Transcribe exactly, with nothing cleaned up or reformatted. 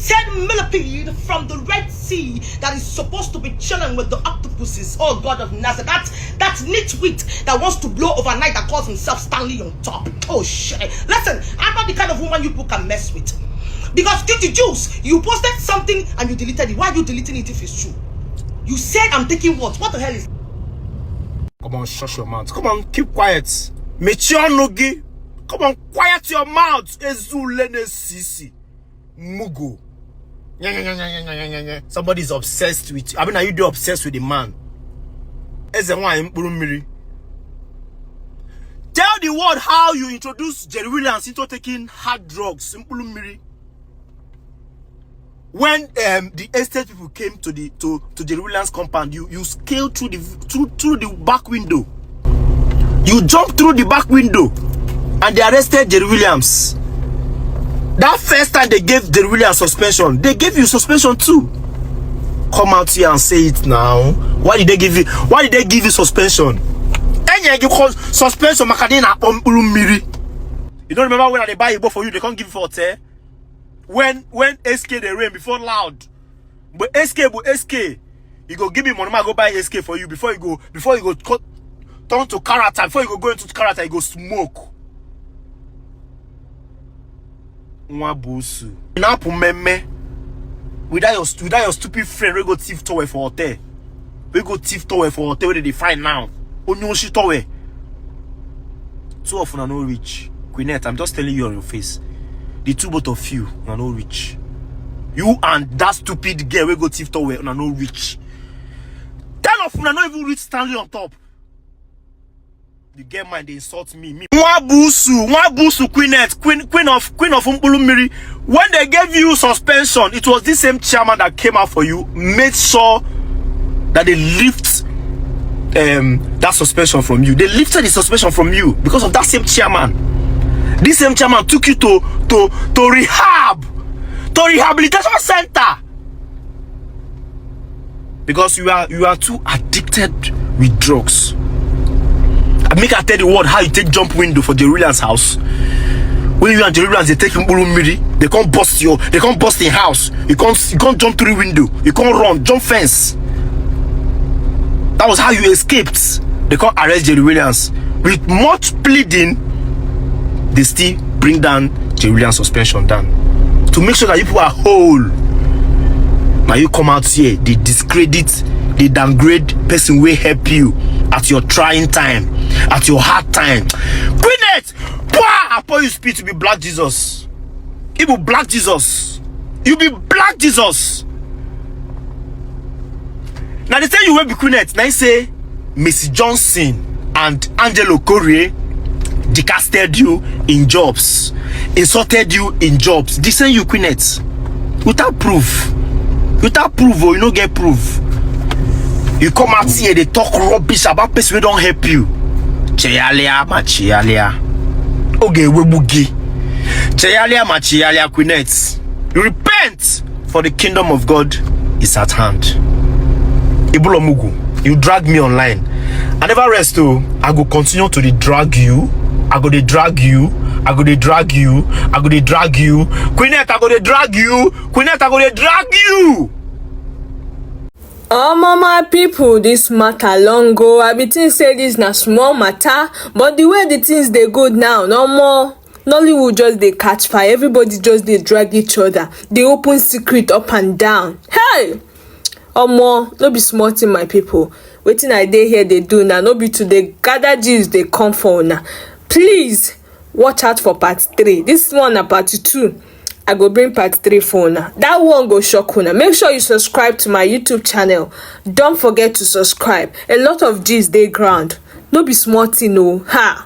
ten millipede from the Red Sea that is supposed to be chilling with the octopuses. Oh God of Nazareth, that, that nitwit that wants to blow overnight that calls himself Stanley on top. Oh shit. Listen, I'm not the kind of woman you people can mess with. Because Q T Juice, you posted something and you deleted it. Why are you deleting it if it's true? You said I'm taking what? What the hell is Come on, shut your mouth. Come on, keep quiet. Mechie ọnụ gị. Come on, quiet your mouth. Ezule na-esisi. Mugu. Nye, nye, nye, nye, nye, nye, nye, nye. Somebody is obsessed with you. I mean, are you do obsessed with the man? Eze nwanyị mkpụrụ mmiri. Tell the world how you introduce Jerry Williams into taking hard drugs. Mkpụrụ mmiri. When um, the estate people came to the to to Jerry Williams compound, you you scaled through the through through the back window. You jumped through the back window, and they arrested Jerry Williams. That first time they gave Jerry Williams suspension, they gave you suspension too. Come out here and say it now. Why did they give you? Why did they give you suspension? Enye gị kọ- suspension maka na ị na-akpọ mkpụrụ mmiri. You don't remember when they buy Igbo for you, they can't give you for ten. When when S K dey rain before loud, but S K bụ S K, you go give me money, I go buy S K for you before you go before you go co- turn to character, before you go go into character, you go smoke. Nwa busu. Na-apụ mmemme with that your stu- with that your stupid friend wey go thief towel for hotel. Wey go thief towel for hotel wey dey find now. Onye oshi towel. Two of una no reach. Queenette, I'm just telling you on your face. The two both of you, una no reach. You and that stupid girl wey go thief towel, una no reach. Ten of una no even reach Stanley on top. You get mind, they insult me. Me. Nwa busu, nwa busu, Queenette, queen, queen of queen of mkpụrụ mmiri. When they gave you suspension, it was this same chairman that came out for you, made sure that they lift um, that suspension from you. They lifted the suspension from you because of that same chairman. This same chairman took you to to to rehab, to rehabilitation center. Because you are you are too addicted with drugs. I make I tell the world how you take jump window for Jerry Williams house. When you and Jerry Williams they take mkpụrụ mmiri, they can't bust your they can't bust in house. You can't you can't jump through window. You can't run, jump fence. That was how you escaped. They can't arrest Jerry Williams. With much pleading, they still bring down Jerry Williams suspension down to make sure that you people are whole. Now you come out here, they discredit, they downgrade person will help you at your trying time, at your hard time. Queenette, I pour you spit to be black Jesus. It will black Jesus. You be black Jesus. Now they say you will be Queenette. Now you say Missy Johnson and Angelo Corrie decasted you in jobs, insulted you in jobs, dissing you Queenette without proof. Without proof, or you no get proof. You come out here, they talk rubbish about person who don't help you. Cheyalia ma cheyalia. Oge webugi. Cheyalia ma cheyalia Queenette. You repent, for the kingdom of God is at hand. Ibulomugu, you drag me online. I never rest, oh. I go continue to dey drag you. I go dey drag you. I go dey drag you. I go dey drag you. Queenette, I go dey drag you. Queenette, I go dey drag you. Omo, my people, this matter long go. I be think say this na small matter, but the way the things dey go now, no more. Nollywood just dey catch fire. Everybody just dey drag each other, dey open secret up and down. Hey! Omo, no be small thing, my people. Wetin I dey here dey do now, no be to dey gather gist dey come for una. Please, watch out for part three. This one na part two. I go bring part three for una. That one go shock una. Make sure you subscribe to my YouTube channel. Don't forget to subscribe. A lot of gist dey ground. No be small thing o. Ha!